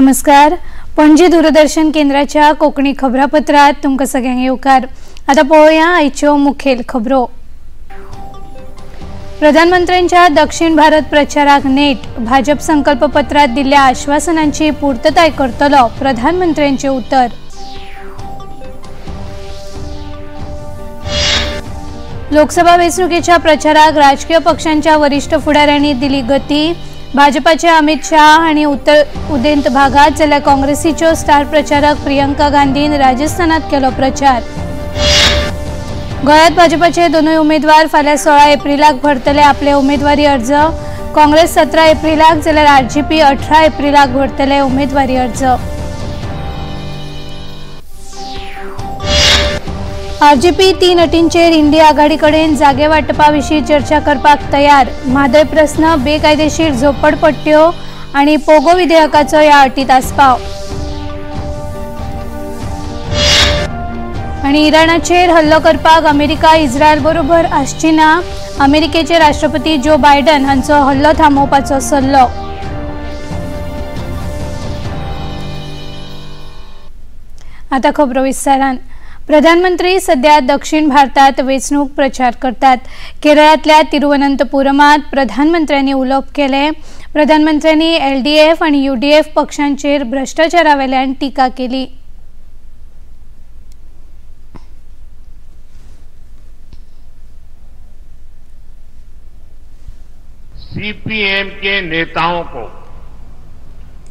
नमस्कार, पणजी दूरदर्शन केंद्राच्या कोंकणी खबरापत्रात तुमकां सगळ्यांक येवकार। आतां पळोवया आयच्यो मुखेल खबरो। प्रधानमंत्र्यांच्या दक्षिण भारत प्रचाराक नेट, भाजप संकल्प पत्रात दिल्ल्या आश्वासनांची पूर्तताय करतलो प्रधानमंत्र्यांचे उतर। लोकसभा वेंचणुकेच्या प्रचाराक राजकीय पक्षांच्या वरिष्ठ फुडाऱ्यांनी दिली गती। भाजपाचे अमित शाह आणि उत्तर उदेंत भागात जाल्यार काँग्रेसीच्यो स्टार प्रचारक प्रियंका गांधीन राजस्थानात केलो प्रचार। गोंयांत भाजपाचे दोनूय उमेदवार फाल्यां 16 एप्रिलाक भरतले आपले उमेदवारी अर्ज। काँग्रेस 17 एप्रिलाक जाल्यार आरजीपी 18 एप्रिलाक भरतले उमेदवारी अर्ज। आरजीपी 3 अटींचेर इंडिया आघाडी कडेन जागे वांटपा विशीं चर्चा करपाक तयार। म्हादय प्रस्न, बेकायदेशीर झोपडपट्ट्यो आनी पोगो विधेयकाचो ह्या अटीत आस्पाव। आनी इराणाचेर हल्लो करपाक अमेरिका इस्रायल बरोबर आसची ना, अमेरिकेचे राष्ट्रपती जो बायडन हांचो हल्लो थांबोवपाचो सल्लो। आतां खबरो विस्तारान। प्रधानमंत्री सध्या दक्षिण भारतात वेंचणूक प्रचार करतात। केरळांतल्या तिरुवनंतपुरमात प्रधानमंत्र्यांनी उलोवप केलें। प्रधानमंत्र्यांनी एलडीएफ आनी यूडीएफ पक्षांचेर भ्रष्टाचारा वेल्यान टिका केली। सीपीएम के नेताओं को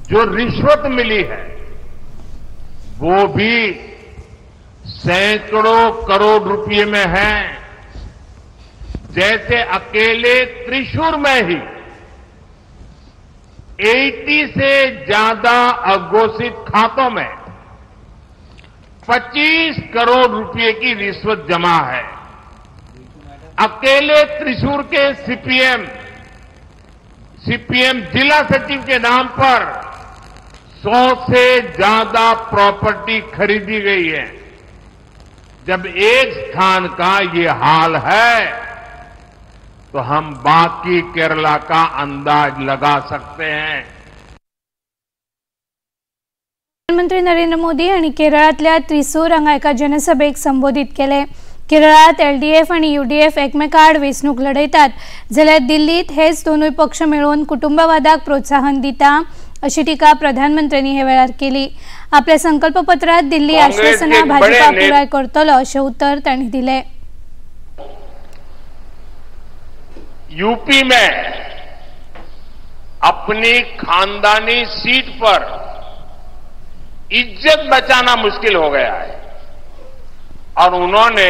जो रिश्वत मिली है वो भी सैकड़ों करोड़ रुपए में है। जैसे अकेले त्रिशूर में ही 80 से ज्यादा अघोषित खातों में 25 करोड़ रुपए की रिश्वत जमा है। अकेले त्रिशूर के सीपीएम जिला सचिव के नाम पर 100 से ज्यादा प्रॉपर्टी खरीदी गई है। जब एक स्थान का ये हाल है तो हम बाकी केरला का अंदाज लगा सकते हैं। प्रधानमंत्री नरेंद्र मोदी आणि केरळांतल्या त्रिसूर हांगा एका जनसभेक संबोधित केले। केरळांत एलडीएफ आणि यूडीएफ एकमेकां आड वेंचणूक लढयतात, जाल्यार दिल्लीत हेच दोनूय पक्ष मेळून कुटुंबवादाक प्रोत्साहन दिता अशी टीका प्रधानमंत्र्यांनी हे वेळार केली। आपल्या संकल्पपत्रात दिल्ली आश्वासना भाजपा पुराय करतलो अशें उतर तांणी दिलें। यूपी में अपनी खानदानी सीट पर इज्जत बचाना मुश्किल हो गया है और उन्होंने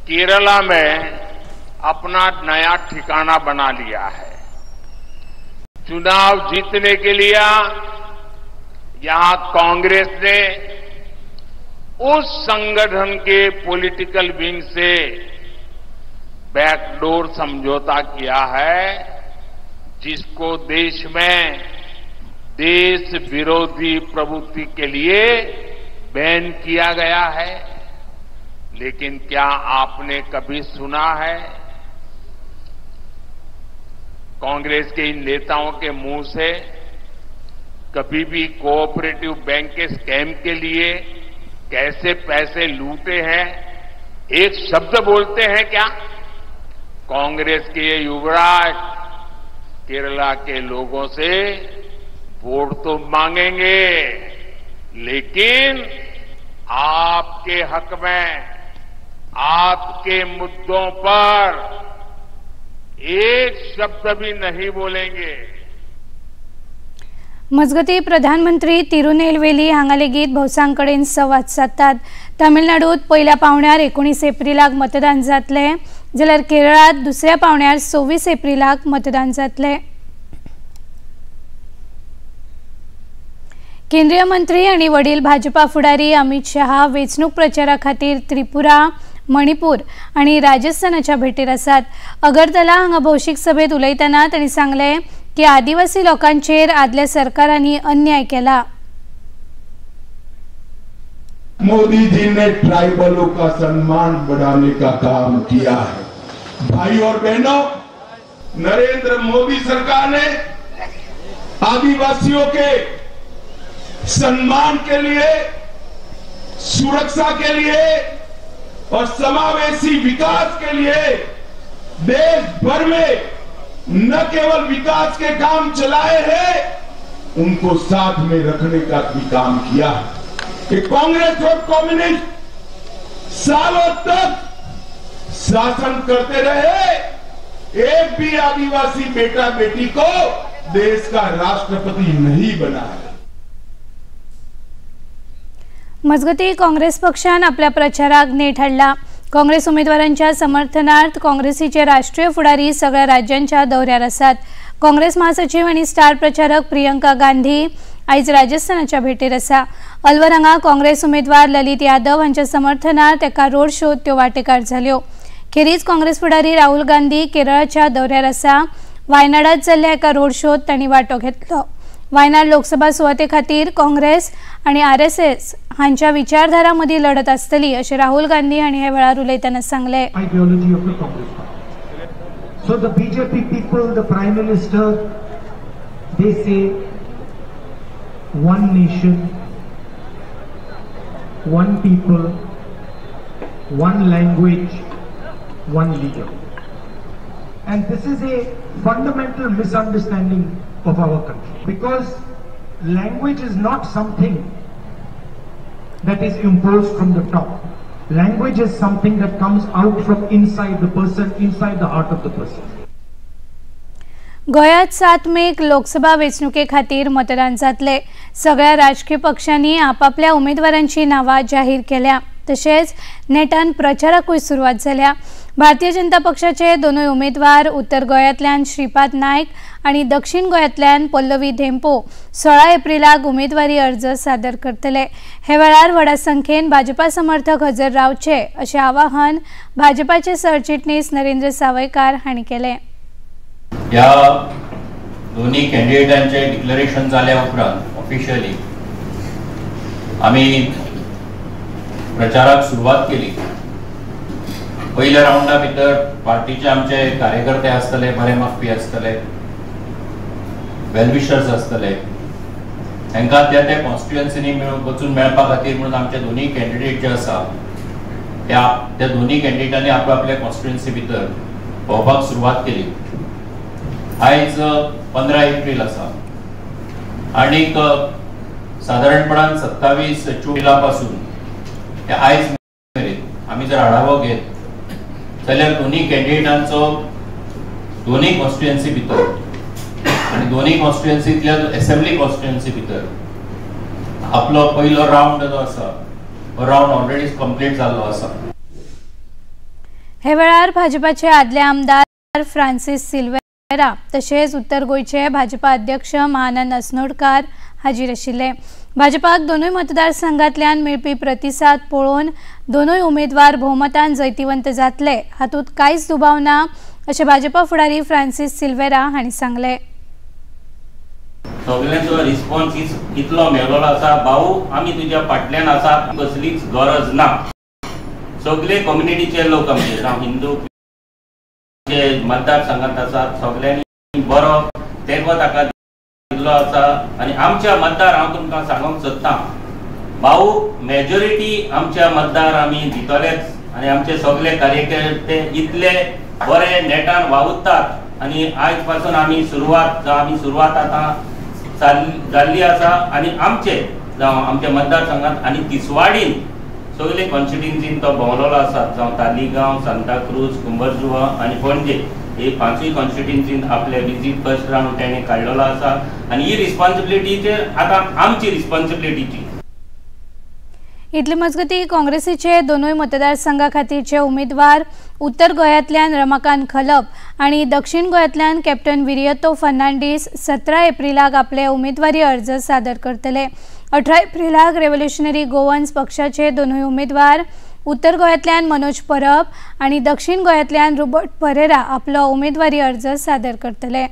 केरला में अपना नया ठिकाना बना लिया है। चुनाव जीतने के लिए यहां कांग्रेस ने उस संगठन के पॉलिटिकल विंग से बैकडोर समझौता किया है जिसको देश में देश विरोधी प्रवृत्ति के लिए बैन किया गया है। लेकिन क्या आपने कभी सुना है कांग्रेस के इन नेताओं के मुंह से कभी भी cooperative bank K scam K लिए कैसे पैसे लूटे हैं, एक शब्द बोलते हैं क्या? कांग्रेस के ये युवराज केरला के लोगों से वोट तो मांगेंगे, लेकिन आपके हक में, आपके मुद्दों पर एक शब्द भी नहीं बोलेंगे। मजगती प्रधानमंत्री तिरुनेलवेली हांगा लेगीत भौसां कडेन संवाद सादतात। तामिळनाडूत पयल्या पावण्यार 19 एप्रिलाक मतदान जातलें, जाल्यार केरळांत दुसऱ्या पावण्यार 26 एप्रिलाक मतदान जातलें। केंद्रीय मंत्री आनी वडील भाजपा फुडारी अमित शहा वेंचणूक प्रचारा खातीर त्रिपुरा, मणिपूर आनी राजस्थानाच्या भेटीर आसात। अगरतला हांगा भौशीक सभेत उलयतना तांणी सांगलें की आदिवासी लोकांचेर आदल्या सरकारांनी अन्याय केला। मोदी जी ने ट्राइबलों का सम्मान बढ़ाने का काम किया है। भाई और बहनों, नरेंद्र मोदी सरकार ने आदिवासियों के सम्मान के लिए, सुरक्षा के लिए और समावेशी विकास के लिए देश भर में न केवल विकास के काम चलाए हैं, उनको साथ में रखने का भी काम किया है। कि कांग्रेस और कम्युनिस्ट सालों तक शासन करते रहे, एक भी आदिवासी बेटा बेटी को देश का राष्ट्रपति नहीं बनाया। मजगती काँग्रेस पक्षान आपल्या प्रचाराक नेट हाडला। काँग्रेस उमेदवारांच्या समर्थनार्थ काँग्रेसीचे राष्ट्रीय फुडारी सगळ्या राज्यांच्या दौऱ्यार आसात। काँग्रेस महासचिव आनी स्टार प्रचारक प्रियंका गांधी आयज राजस्थानाच्या भेटेर आसा। अलवर हांगा काँग्रेस उमेदवार ललित यादव हांच्या समर्थनार्थ एका रोड शोत त्यो वाटेकार जाल्यो। खेरीज काँग्रेस फुडारी राहुल गांधी केरळाच्या दौऱ्यार आसा। वायनाडात जाल्ल्या एका रोड शोत तांणी वांटो घेतलो। वायनाड लोकसभा सुवाते खातीर काँग्रेस आनी आरएसएस हांच्या विचारधारा मदीं लढत आसतली अशें राहुल गांधी हांणी ह्या वेळार उलयतना सांगलें। Ideology of the Congress party. So the BJP people, the Prime Minister, they say one nation, one people, one language, one leader. And this is a fundamental misunderstanding of our country, because language is not something that is imposed from the top. Language is something that comes out from inside the person, inside the heart of the person. गोंयांत 7 मेक लोकसभा वेंचणुके खातीर मतदान जातले। सगळ्या राजकीय पक्षांनी आपापल्या उमेदवारांची नांवां जाहीर केल्या, तशेंच नेटान प्रचाराकूय सुरवात जाल्या। भारतीय जनता पक्षाचे दोनूय उमेदवार उत्तर गोंयांतल्यान श्रीपाद नायक आनी दक्षिण गोंयांतल्यान पल्लवी धेंपो 16 एप्रिलाक उमेदवारी अर्ज सादर करतले। हे वेळार व्हडा संख्येन भाजपा समर्थक हजर रावचे अशें आवाहन भाजपाचे सरचिटणीस नरेंद्र सावयकार हांणी केलें। ह्या दोन्ही कॅन्डिडेटांचे डिक्लेरेशन जाल्या उपरांत ऑफिशियली आमी प्रचाराक सुरवात केली। पयल्या रावंडा भितर पार्टीचे आमचे कार्यकर्ते आसतले, बरे मागपी आसतले, वेलविशर्स आसतले, तांकां त्या त्या कॉन्स्टिट्युएन्सीनी वचून मेळपा खातीर म्हणून आमचे दोन्ही कॅन्डिडेट जे आसा त्या दोन्ही कॅन्डिडेटांनी आपल्या कॉन्स्टिट्युएन्सी भितर भोंवपाक सुरवात केली। आयज 15 एप्रिल आसा आनीक सादारणपणान 27 एप्रिला पासून ते आयज मेरेन आमी जर आढावो घेत जाल्यार दोन्ही कॅन्डिडेटांचो दोन्ही कॉन्स्टिट्युएन्सी भितर आनी दोन्ही कॉन्स्टिट्युएन्सींतल्या एसेंब्ली कॉन्स्टिट्युएन्सी भितर आपलो पयलो रावंड जो आसा हो रावंड ऑलरेडी कंप्लीट जाल्लो आसा। हे वेळार भाजपाचे आदले आमदार फ्रांसीस सिल्वेरा तशेंच उत्तर गोंयचे भाजपा अध्यक्ष महानंद अस्नोडकार हाजीर आशिल्ले। भाजपाक दोनूय मतदारसंघांतल्यान मेळपी प्रतिसाद पळोवन दोनूय उमेदवार भोवमतान जैतिवंत जातले हातूंत कांयच दुबाव ना अशें भाजपा फुडारी फ्रांसीस सिल्वेरा हांणी सांगलें। सगळ्यांचो रिस्पॉन्स इतलो मेळ्ळो आसा, भाऊ आमी तुज्या फाटल्यान आसा, कसलीच गरज ना। सगळे कम्युनिटीचे लोक आमचे जावं हिंदू जे मतदारसंघात आसात सगळ्यांनी बरो तेंको ताका दिल्लो आसा। आनी आमच्या मतदार हांव तुमकां सांगूंक सोदतां भाऊ, मेजॉरिटी आमच्या मतदार आमी दितलेच आनी आमचे सगळे कार्यकर्ते इतले बरे नेटान वावुरतात आनी आयज पासून आमी सुरवात आतां जाल्ली आसा। आनी आमचे जावं आमच्या मतदारसंघात आनी तिसवाडीन सगळे कॉन्स्टिट्युएन्सीन तो भोंवलेलो आसा, जावं तालिगांव, सांताक्रूज, कुंभरजुआ आनी पणजे हे 5 कॉन्स्टिट्युएन्सीन आपले विजीट फर्स्ट रावंड तेणें काडलेलो आसा। आनी ही रिस्पॉन्सिबिलिटीचेर आतां आमची रिस्पॉन्सिबिलिटीची। इतले मजगती काँग्रेसीचे दोनूय मतदारसंघा खातीरचे उमेदवार उत्तर गोंयांतल्यान रमाकांत खलप आनी दक्षिण गोंयांतल्यान कॅप्टन विरियतो फर्नांडीस 17 एप्रिलाक आपले उमेदवारी अर्ज सादर करतले। 18 एप्रिलाक रेव्होल्युशनरी गोवन्स पक्षाचे दोनूय उमेदवार उत्तर गोंयांतल्यान मनोज परब आनी दक्षिण गोंयांतल्यान रुबर्ट परेरा आपलो उमेदवारी अर्ज सादर करतले।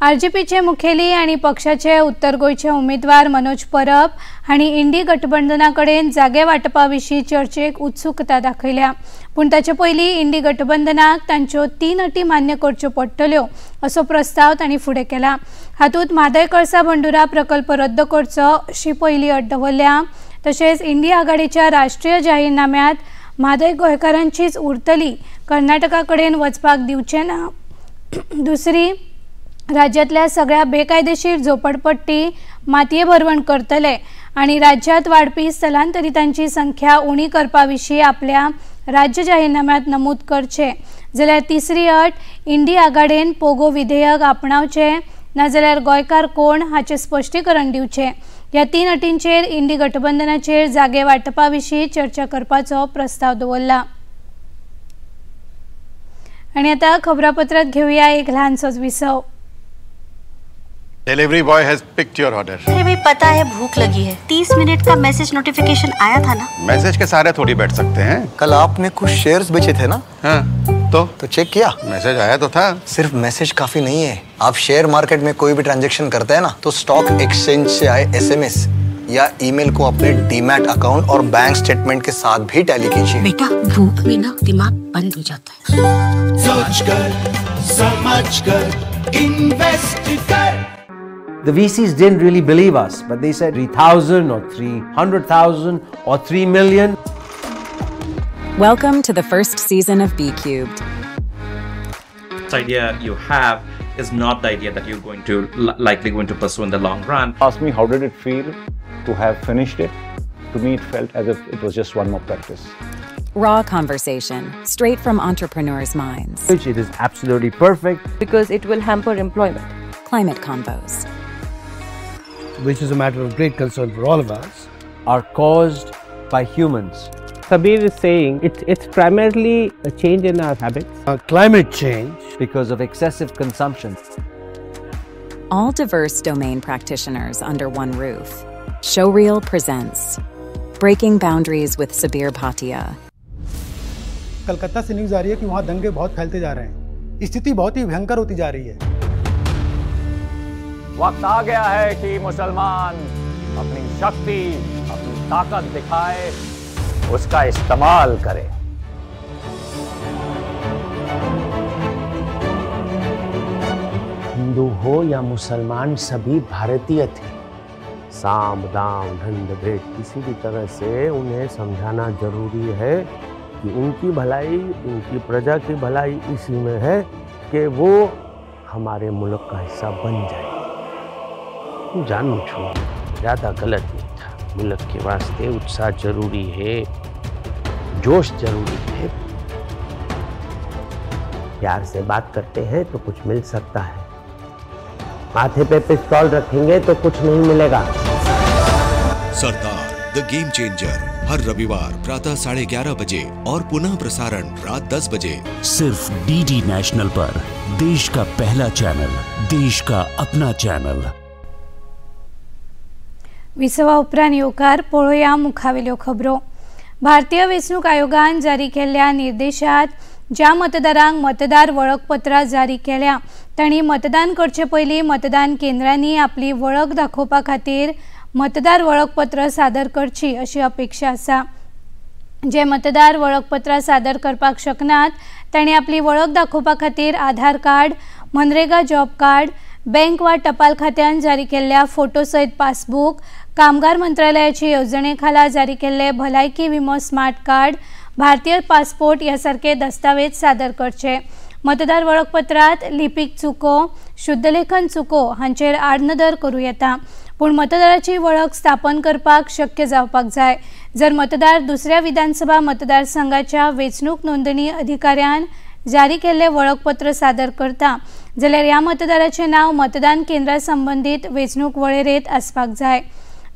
आरजीपीचे मुखेली आनी पक्षाचे उत्तर गोंयचे उमेदवार मनोज परब हांणी इंडी गठबंधना कडेन जागे वांटपा विशीं चर्चेक उत्सुकता दाखयल्या. पूण ताचे पयलीं इंडी गठबंधनाक तांच्यो 3 अटी मान्य करच्यो पडटल्यो असो प्रस्ताव तांणी फुडें केला. हातूंत म्हादय कळसा भंडुरा प्रकल्प रद्द करचो अशी पयली अट दवरल्या. तशेंच इंडी आघाडीच्या राष्ट्रीय जाहीरनाम्यांत म्हादय गोंयकारांचीच उरतली, कर्नाटका कडेन वचपाक दिवचे ना. दुसरी, राज्यांतल्या सगळ्या बेकायदेशीर झोपडपट्टी मातये भरवण करतले आनी राज्यांत वाडपी स्थलांतरितांची संख्या उणी करपा विशीं आपल्या राज्य जाहीरनाम्यांत नमूद करचे. जाल्यार तिसरी अट, इंडी आघाडेन पोगो विधेयक आपणावचे नाजाल्यार गोंयकार कोण हाचें स्पश्टीकरण दिवचें. ह्या 3 अटींचेर इंडी गठबंधनाचेर जागे वांटपा विशीं चर्चा करपाचो प्रस्ताव दवरला. आनी आतां खबरापत्रांत घेवया एक ल्हानसोच विसव. Delivery boy has picked your order. अरे भाई पता है भूख लगी है, 30 मिनट का मैसेज नोटिफिकेशन आया था ना। मैसेज के सारे थोड़ी बैठ सकते हैं। कल आपने कुछ शेयर्स बेचे थे ना? हाँ, तो चेक किया? मैसेज आया तो था। सिर्फ मैसेज काफी नहीं है। आप शेयर मार्केट में कोई भी ट्रांजेक्शन करते हैं ना, तो स्टॉक एक्सचेंज से आए SMS या ईमेल को अपने डीमैट अकाउंट और बैंक स्टेटमेंट के साथ भी टैली कीजिए। बेटा भूख में ना दिमाग बंद हो जाता है। सोच कर समझ कर इन्वेस्ट कर। The VCs didn't really believe us, but they said 3,000 or 300,000 or 3 million. Welcome to the first season of BCubed. This idea you have is not the idea that you're going to likely going to pursue in the long run. Ask me how did it feel to have finished it? To me, it felt as if it was just one more practice. Raw conversation, straight from entrepreneurs' minds. Which it is absolutely perfect. Because it will hamper employment. Climate convos, which is a matter of great concern for all of us, are caused by humans. Sabir is saying it's primarily a change in our habits. Climate change. Because of excessive consumption. All diverse domain practitioners under one roof. Showreel presents Breaking Boundaries with Sabir Bhatia. Calcutta से news आ रही है कि वहाँ दंगे बहुत फैलते जा रहे हैं, स्थिति बहुत ही भयंकर होती जा रही है। वक्त आ गया है कि मुसलमान अपनी शक्ति, अपनी ताकत दिखाए, उसका इस्तेमाल करे। हिंदू हो या मुसलमान, सभी भारतीय थे। साम दाम दंड भेद किसी भी तरह से उन्हें समझाना जरूरी है कि उनकी भलाई, उनकी प्रजा की भलाई इसी में है कि वो हमारे मुल्क का हिस्सा बन जाए। जानू छो ज़्यादा गलत नहीं था। मुल्क के वास्ते उत्साह जरूरी है, जोश जरूरी है। प्यार से बात करते हैं तो कुछ मिल सकता है, माथे पे पिस्तौल रखेंगे तो कुछ नहीं मिलेगा। सरदार the game changer हर रविवार प्रातः 11:30 बजे और पुनः प्रसारण रात 10 बजे सिर्फ डीडी नेशनल पर। देश का पहला चैनल, देश का अपना चैनल। विसवा उपरांत येवकार पळोवया मुखावेल्यो खबरो। भारतीय वेंचणूक आयोगान जारी केल्ल्या निर्देशात ज्या मतदारांक मतदार वळखपत्रां जारी केल्या तांणी मतदान करचे पयलीं मतदान केंद्रांनी आपली वळख दाखोवपा खातीर मतदार वळखपत्र सादर करची अशी अपेक्षा आसा। जे मतदार वळखपत्रां सादर करपाक शकनात तांणी आपली वळख दाखोवपा खातीर Aadhaar card, MNREGA job card, bank वा टपाल खात्यान जारी केल्ल्या फोटो सयत पासबूक, कामगार मंत्रालयाची येवजणे खाला जारी केल्ले भलायकी विमो स्मार्ट कार्ड, भारतीय पासपोर्ट ह्या सारके दस्तावेज सादर करचे। मतदार वळखपत्रांत लिपीक चुको, शुद्धलेखन चुको हांचेर आडनदर करूं येता, पूण मतदाराची वळख स्थापन करपाक शक्य जावपाक जाय। जर मतदार दुसऱ्या विधानसभा मतदारसंघाच्या वेंचणूक नोंदणी अधिकाऱ्यान जारी केल्ले वळखपत्र सादर करता जाल्यार ह्या मतदाराचें नांव मतदान केंद्रा संबंदीत वेंचणूक वळेरेंत आसपाक जाय।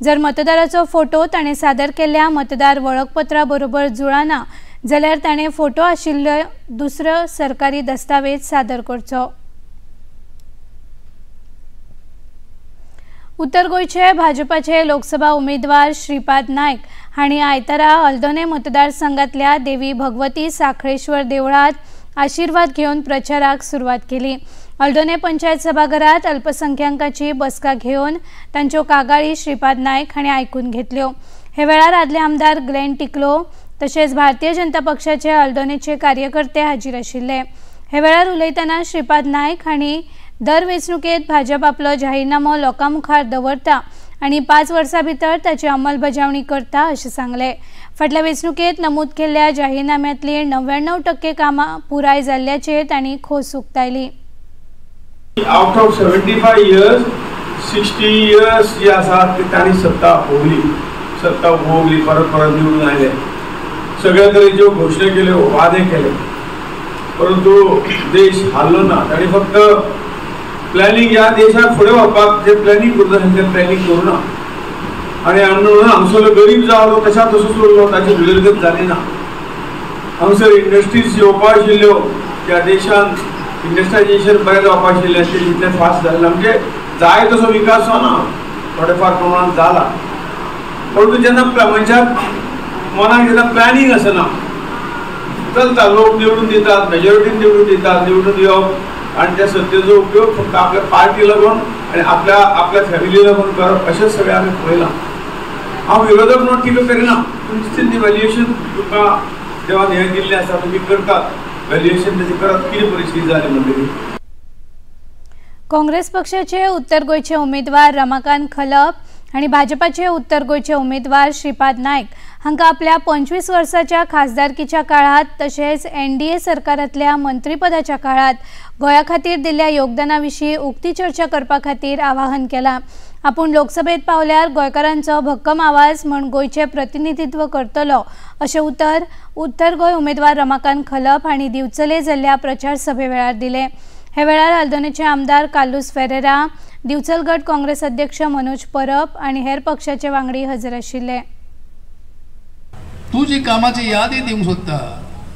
जर मतदाराचो फोटो ताणें सादर केल्ल्या मतदार वळखपत्रा बरोबर जुळना जाल्यार ताणें फोटो आशिल्लो दुसरो सरकारी दस्तावेज सादर करचो। उत्तर गोंयचे भाजपाचे लोकसभा उमेदवार श्रीपाद नायक हांणी आयतारा हल्दोणे मतदारसंघातल्या देवी भगवती साखळेश्वर देवळात आशीर्वाद घेवन प्रचाराक सुरवात केली। अल्दोणे पंचायत सभाघरात अल्पसंख्याकांची बसका घेवन तांच्यो कागाळी श्रीपाद नायक हांणी आयकून घेतल्यो. हे वेळार आदले आमदार ग्लेन टिकलो तशेंच भारतीय जनता पक्षाचे अल्दोणेचे कार्यकर्ते हाजीर आशिल्ले. हे वेळार उलयतना श्रीपाद नायक हांणी दर वेंचणुकेत भाजप आपलो जाहीरनामो लोकां मुखार दवरता आनी 5 वर्सां भितर ताची अंमलबजावणी करता अशें सांगलें. फाटल्या वेंचणुकेत नमूद केल्ल्या जाहीरनाम्यांतली 99% कामां पुराय जाल्ल्याचेर तांणी खोस उक्तायली. आउट ऑफ 75 इयर्स 60 इयर्स जे आसा ते तांणी सत्ता भोगली, सत्ता भोगली, परत परत निवडून आयले, सगळ्या तरेच्यो घोशणा केल्यो, वादे केले, परंतु देश हाल्लो ना. तांणी फक्त प्लॅनिंग ह्या देशाक फुडें व्हरपाक जे प्लॅनिंग करता तें प्लॅनिंग करूं ना आनी म्हणून हांगसरलो गरीब जालो तशा तसोच उरलो, ताची उदरगत जाली ना. हांगसर इंडस्ट्रीज येवपा आशिल्ल्यो त्या देशान इंडस्ट्रियलायझेशन बरें जावपा आशिल्लें तें तितलें फास्ट जालें ना, म्हणजे जाय तसो विकास जाना, थोडे फार प्रमाणांत जाला. परंतु जेन्ना मनशाक मनाक जेन्ना प्लॅनिंग आसना, चलता, लोक निवडून दितात, मेजॉरिटीन निवडून दितात, निवडून दिवप आनी त्या सत्तेचो उपयोग फक्त आपल्या पार्टी लागून आनी आपल्या आपल्या फॅमिली लागून करप अशें सगळें आमी पळयलां. हांव विरोधक म्हणून टिका करिना, तुमचें ती व्हॅल्युएशन तुमकां देवान हें दिल्लें आसा, तुमी करतात व्हॅल्युएशन तेजें करत कितें परिस्थिती जाली म्हणटकीर. काँग्रेस पक्षाचे उत्तर गोंयचे उमेदवार रमाकांत खलप आनी भाजपाचे उत्तर गोंयचे उमेदवार श्रीपाद नायक हांकां आपल्या 25 वर्साच्या खासदारकीच्या काळात तशेंच एनडीए सरकारांतल्या मंत्रीपदाच्या काळात गोंया खातीर दिल्ल्या योगदाना विशीं उक्ती चर्चा करपा खातीर आवाहन केलां. आपूण लोकसभेत पावल्यार गोंयकारांचो भक्कम आवाज म्हूण गोंयचें प्रतिनिधित्व करतलो अशें उतर उत्तर गोंय उमेदवार रमाकांत खलप हांणी दिवचले जाल्ल्या प्रचार सभे वेळार दिलें. हे वेळार अल्दोणेचे आमदार कार्लुस फेरेरा, दिवचल गट काँग्रेस अध्यक्ष मनोज परब आनी हेर पक्षाचे वांगडी हजर आशिल्ले. तूं जी कामाची यादी दिवंक सोदता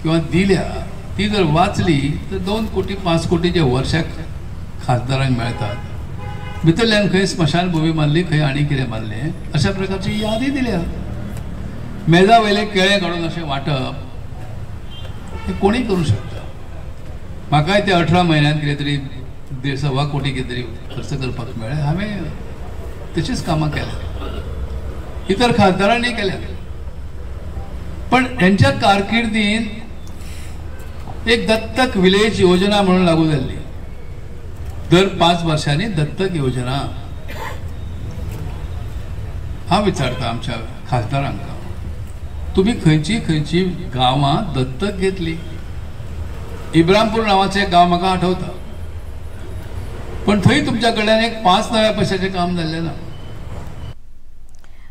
किंवा दिल्या ती जर वाचली तर 2 कोटी 5 कोटी जे वर्षाक खासदारांक मेळतात, भितरल्यान खंय स्मशानभूमी मारली, खंय आनी कितें मारलें, अशा प्रकारची यादी दिल्या. मेजा वयले केळें काडून अशें वांटप हें कोणीय करूं शकता. म्हाकाय ते 18 म्हयन्यांत कितें तरी 1.25 कोटी कितें तरी खर्च करपाक मेळ्ळें, हांवें तशीच कामां केल्या, इतर खासदारांनी केल्या. पण हेंच्या कारकिर्दीन एक दत्तक विलेज योजना म्हणून लागू जाल्ली, दर 5 वर्षांनी दत्तक योजना. हांव विचारता आमच्या खासदारांक, तुमी खंयची खंयची गांवां दत्तक घेतली? इब्रामपूर नांवाचें एक गांव म्हाका आठवता, पण थंय तुमच्या कडल्यान एक 5 नव्या पयशाचें काम जाल्लें ना.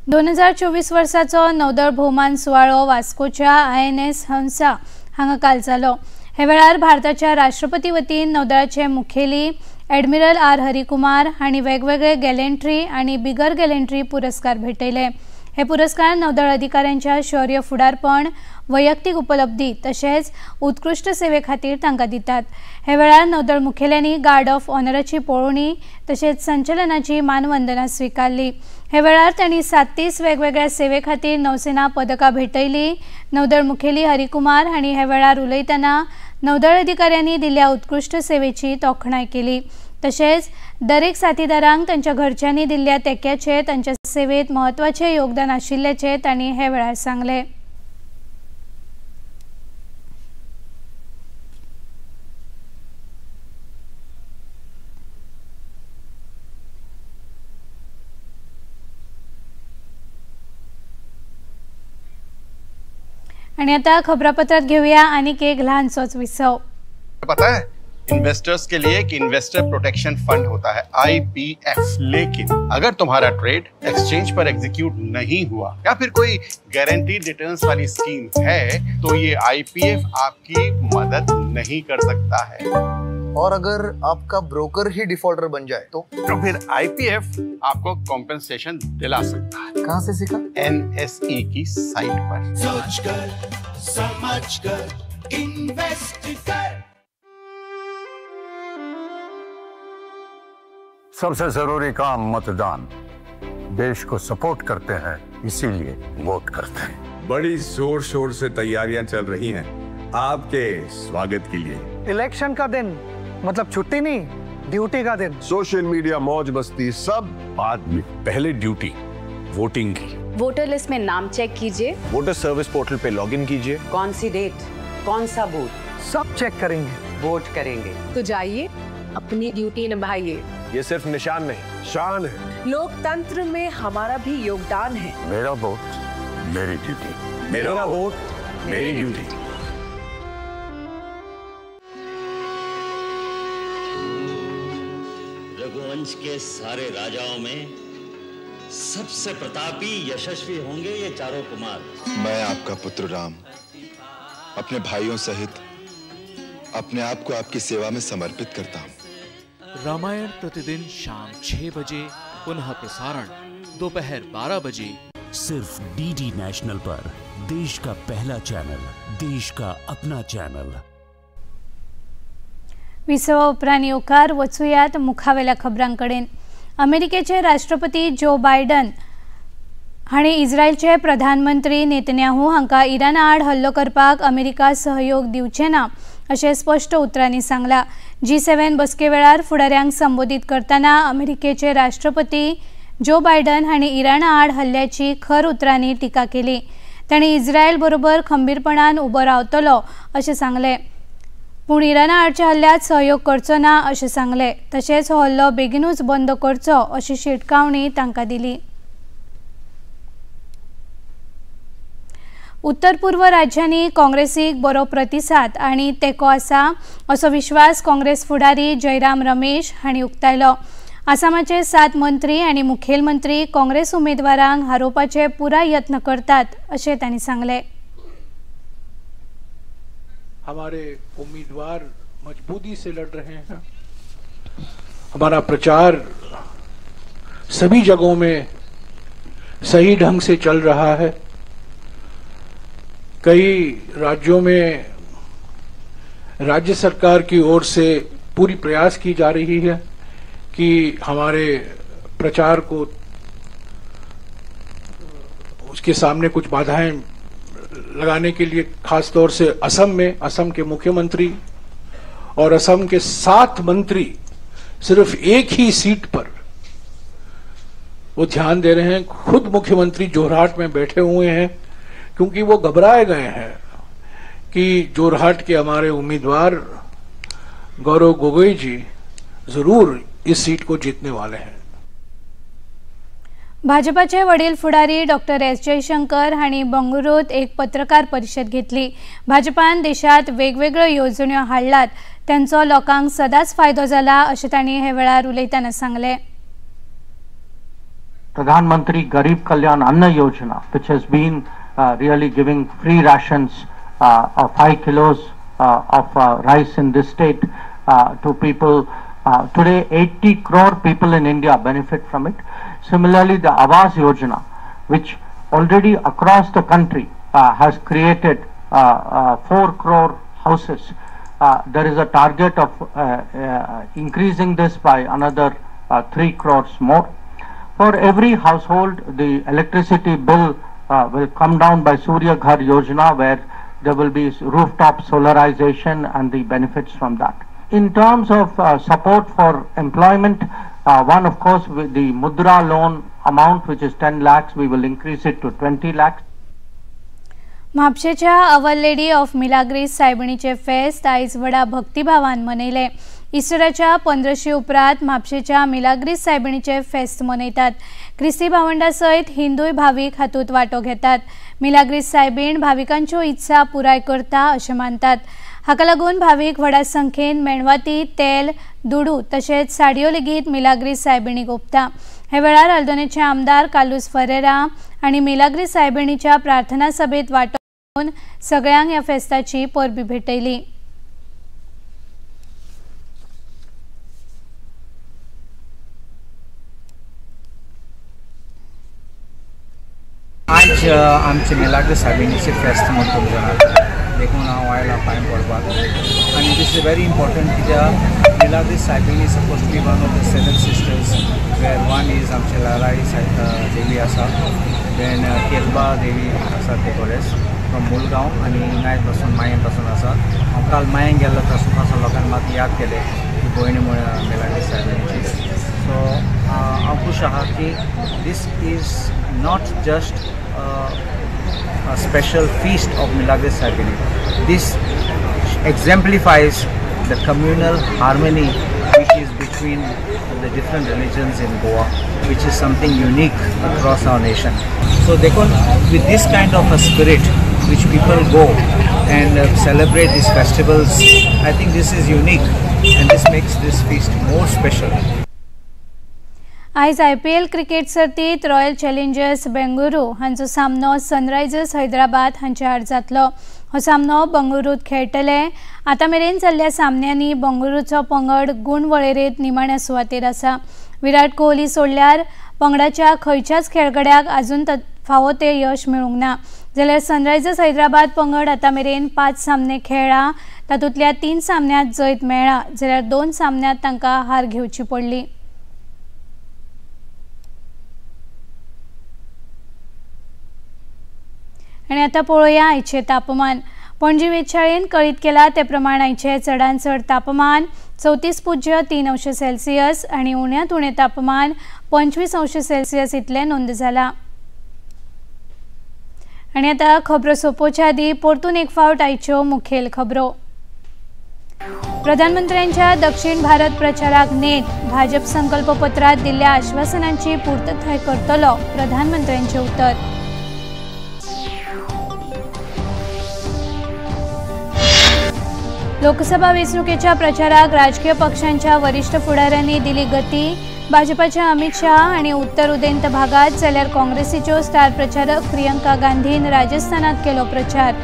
2024 वर्साचो नौदळ भोवमान सुवाळो वास्कोच्या INS हंसा हांगा काल जालो. हे वेळार भारताच्या राष्ट्रपती वतीन नौदळाचे मुखेली ॲडमिरल आर हरिकुमार हांणी वेगवेगळे गॅलेंट्री आनी बिगर गॅलेंट्री पुरस्कार भेटयले. हे पुरस्कार नौदळ अधिकाऱ्यांच्या शौर्य फुडारपण, वैयक्तीक उपलब्धी तशेंच उत्कृश्ट सेवे खातीर तांकां दितात. हे वेळार नौदळ मुखेल्यांनी गार्ड ऑफ ऑनराची पळोवणी तशेंच संचलनाची मानवंदना स्विकारली. हे वेळार तांणी 37 वेगवेगळ्या सेवे खातीर नौसेना पदकां भेटयली. नौदळ मुखेली हरिकुमार हांणी हे वेळार उलयतना नौदळ अधिकाऱ्यांनी दिल्ल्या उत्कृश्ट सेवेची तोखणाय केली. तशेंच दरेक साथीदारांक तांच्या घरच्यांनी दिल्ल्या तेक्याचे तांच्या सेवेत म्हत्वाचे योगदान आशिल्ल्याचें तांणी हे वेळार सांगलें. आणि आता खबरापत्रात घेऊया आणखी एक लहानसोच विसव. पता है इन्वेस्टर्स के लिए एक इन्वेस्टर प्रोटेक्शन फंड होता है IPF. लेकिन अगर तुम्हारा ट्रेड एक्सचेंज पर एग्जीक्यूट नहीं हुआ या फिर कोई गारंटीड रिटर्न्स वाली स्कीम है तो ये IPF आपकी मदद नहीं कर सकता है. और अगर आपका ब्रोकर ही डिफॉल्टर बन जाए तो फिर IPF आपको कॉम्पेंसेशन दिला सकता है. कहाँ से सीखा? NSE की साइट पर. सोच कर, समझ कर, इन्वेस्ट कर. सबसे जरूरी काम मतदान. देश को सपोर्ट करते हैं इसीलिए वोट करते हैं. बड़ी जोर शोर से तैयारियां चल रही हैं आपके स्वागत के लिए. इलेक्शन का दिन मतलब छुट्टी नहीं, ड्यूटी का दिन। सोशल मीडिया, मौज मस्ती सब बाद में, पहले ड्यूटी वोटिंग की। वोटर लिस्ट में नाम चेक कीजिए, water service portal pay login कीजिए, कौन सी डेट, कौन सा बूथ, सब चेक करेंगे, वोट करेंगे। तो जाइए अपनी ड्यूटी निभाइए। ये सिर्फ निशान नहीं, शान है। लोकतंत्र में हमारा भी योगदान है। मेरा वोट मेरी ड्यूटी, मेरा वोट मेरी ड्यूटी। रघुवंश के सारे राजाओं में सबसे प्रतापी यशस्वी होंगे ये चारों कुमार। मैं आपका पुत्र राम अपने भाइयों सहित अपने आप को आपकी सेवा में समर्पित करता हूँ। रामायण प्रतिदिन शाम 6 बजे, पुनः प्रसारण दोपहर 12 बजे, सिर्फ डीडी नेशनल पर। देश का पहला चैनल, देश का अपना चैनल। विसवा उपरांत येवकार वचुयात मुखावेल्या खबरांकडेन। अमेरिकेचे राष्ट्रपती जो बायडन हांणी इस्रायलचे प्रधानमंत्री नेतन्याहू हांकां इराणा आड हल्लो करपाक अमेरिका सहयोग दिवचे ना अशें स्पश्ट उतरांनी सांगलां। G7 बसके वेळार फुडाऱ्यांक संबोधीत करतना अमेरिकेचे राष्ट्रपती जो बायडन हांणी इराणा आड हल्ल्याची खर उतरांनी टिका केली। तांणी इस्रायल बरोबर खंबीरपणान उबो रावतलो अशें सांगलें, पूण इराणा आडच्या हल्ल्यात सहयोग करचो ना अशें सांगलें। तशेंच हो हल्लो बेगिनूच बंद करचो अशी शिटकावणी तांकां दिली। उत्तर पूर्व राज्यांनी काँग्रेसीक बरो प्रतिसाद आनी तेंको आसा असो विश्वास काँग्रेस फुडारी जयराम रमेश हांणी उक्तायलो। आसामाचे 7 मंत्री आनी मुखेलमंत्री काँग्रेस उमेदवारांक हारोवपाचे पुराय यत्न करतात अशें तांणी सांगलें। हमारे उम्मीदवार मजबूती से लड़ रहे हैं, हमारा प्रचार सभी जगहों में सही ढंग से चल रहा है। कई राज्यों में राज्य सरकार की ओर से पूरी प्रयास की जा रही है कि हमारे प्रचार को उसके सामने कुछ बाधाएं लगाने के लिए, खास तौर से असम में असम के मुख्यमंत्री और असम के 7 मंत्री सिर्फ एक ही सीट पर वो ध्यान दे रहे हैं। खुद मुख्यमंत्री जोरहाट में बैठे हुए हैं क्योंकि वो घबराए गए हैं कि जोरहाट के हमारे उम्मीदवार गौरव गोगोई जी जरूर इस सीट को जीतने वाले हैं। भाजपाचे वडील फुडारी डॉक्टर एस जयशंकर हांणी बंगळुरूत एक पत्रकार परिशद घेतली। भाजपान देशात वेगवेगळ्यो येवजण्यो हाडल्यात, तांचो लोकांक सदांच फायदो जाला अशें तांणी हे वेळार उलयतना सांगलें। Pradhan Mantri Garib Kalyan Anna Yojana, which has been really giving free rations of 5 kilos of rice in this state to people. Today 80 crore people in India benefit from it. Similarly, the Awas Yojana, which already across the country has created 4 crore houses. There is a target of increasing this by another 3 crores more. For every household, the electricity bill will come down by Surya Ghar Yojana, where there will be rooftop solarization and the benefits from that. In terms of support for employment, one of course with the Mudra loan amount, which is 10 lakhs, we will increase it to 20 lakhs. म्हापशेच्या our lady of Milagres सायबिणीचे फेस्त आयज व्हडा भक्तिभावान मनयले। इस्टराच्या 15 उपरांत म्हापशेच्या मिलाग्रीस सायबिणीचे फेस्त मनयतात। क्रिस्ती भावंडा सयत हिंदूय भावीक हातूंत वांटो घेतात। मिलाग्रीस सायबीण भाविकांच्यो इत्सा पुराय करता अशें मानतात। हाका लागून भावीक व्हडा संख्येन मेणवाती, तेल, दुडू तशेंच साडयो लेगीत मिलाग्रीस सायबिणीक ओंपता। हे वेळार अल्दोनेचे आमदार कार्लुस फरेरा आनी मिलाग्रीस सायबिणीच्या प्रार्थना सभेत वांटो घेवन सगळ्यांक ह्या फेस्ताची परबी भेटयली। आज आमचे मिलाग्रीस सायबिणीचे फेस्त म्हणून जाणार, देखून हांव आयला पांय पडपाक. आनी this is very important कित्याक Milagres सायबिणी suppose to be one of the 7 sisters, where one is आमचे लाराई देवी आसा, देन केलबा देवी आसा ते कॉलेज फ्रॉम मुलगांव आनी हिंगाय पासून मायेन पासून आसा. हांव काल मायेन गेल्लो तासून पासून लोकांनी म्हाका याद केले भयण म्हळ्यार मिलाग्रीस सायबिणीची. सो हांव खूश आहा की this is not just a special feast of Milagres Saibini. This exemplifies the communal harmony which is between the different religions in Goa, which is something unique across our nation. So they can, with this kind of a spirit which people go and celebrate these festivals, I think this is unique and this makes this feast more special. आयज IPL cricket सर्तीत royal challengers Bengaluru हांचो सामनो Sunrisers Hyderabad हांचे आड जातलो. हो सामनो बंगळुरूत खेळटले. आतां मेरेन जाल्ल्या सामन्यांनी बंगळुरूचो पंगड गूण वळेरेंत निमाण्या सुवातेर आसा. विराट कोहली सोडल्यार पंगडाच्या खंयच्याच खेळगड्याक आजून फावो ते यश मेळूंक ना. जाल्यार सनरायझर्स हैदराबाद पंगड आतां मेरेन 5 सामने खेळ्ळा. तातूंतल्या 3 सामन्यांत जैत मेळ्ळा जाल्यार 2 सामन्यांत तांकां हार घेवची पडली. आनी आतां पळोवया आयचें तापमान. पणजी वेधशाळेन कळीत केला ते प्रमाण आयचें चडांत चड तापमान 34.3 अंश सेल्सियस आनी उण्यांत उणें तापमान 25 अंश सेल्सियस इतलें नोंद जाला. आनी आतां खबरो सोंपोवच्या आदीं परतून एक फावट आयच्यो मुखेल खबरो. प्रधानमंत्र्यांच्या दक्षिण भारत प्रचाराक नेट. भाजप संकल्प पत्रांत दिल्ल्या आश्वासनांची पूर्तताय करतलो प्रधानमंत्र्यांचें उतर. लोकसभा वेंचणुकेच्या प्रचाराक राजकीय पक्षांच्या वरिष्ठ फुडाऱ्यांनी दिली गती. भाजपाचे अमित शाह आनी उत्तर उदेंत भागात जाल्यार काँग्रेसीच्यो स्टार प्रचारक प्रियंका गांधीन राजस्थानात केलो प्रचार.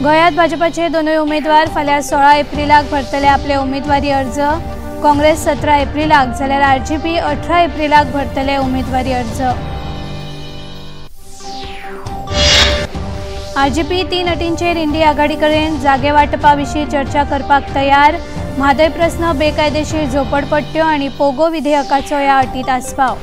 गोंयांत भाजपाचे दोनूय उमेदवार फाल्यां 16 एप्रिलाक भरतले आपले उमेदवारी अर्ज. काँग्रेस 17 एप्रिलाक जाल्यार आरजीपी 18 एप्रिलाक भरतले उमेदवारी अर्ज. आरजीपी 3 अटींचेर इंडी आघाडी कडेन जागे वांटपा विशीं चर्चा करपाक तयार. म्हादय प्रस्न, बेकायदेशीर झोपडपट्ट्यो आनी पोगो विधेयकाचो ह्या अटींत आस्पाव.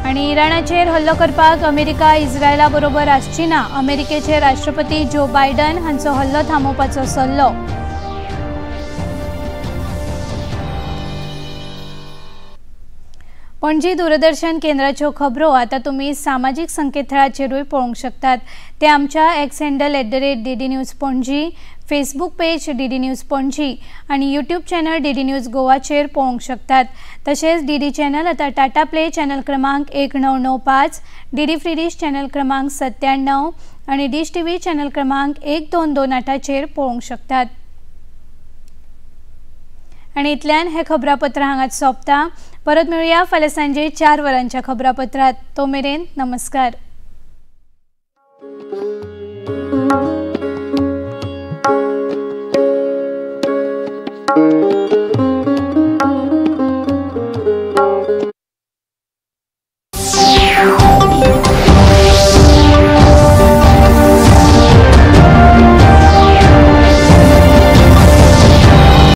आनी इराणाचेर हल्लो करपाक अमेरिका इस्रायला बरोबर आसची ना. अमेरिकेचे राष्ट्रपती जो बायडन हांचो हल्लो थांबोवपाचो सल्लो. पणजी दूरदर्शन केंद्राच्यो खबरो आतां तुमी सामाजीक संकेतथळाचेरूय पळोवंक शकतात. ते आमच्या X handle @DD News Panaji, Facebook page DD News Panaji आनी यूट्यूब चॅनल DD news गोवाचेर पळोवंक शकतात. तशेंच DD channel आतां टाटा प्ले चॅनल क्रमांक 1995, DD free dish channel क्रमांक 97 आनी डिश TV channel क्रमांक 1228चेर पळोवंक शकतात. आनी इतल्यान हें खबरापत्र हांगाच सोंपता. परत मेळुया फाल्यां सांजे 4 वरांच्या खबरापत्रात. तो मेरेन नमस्कार.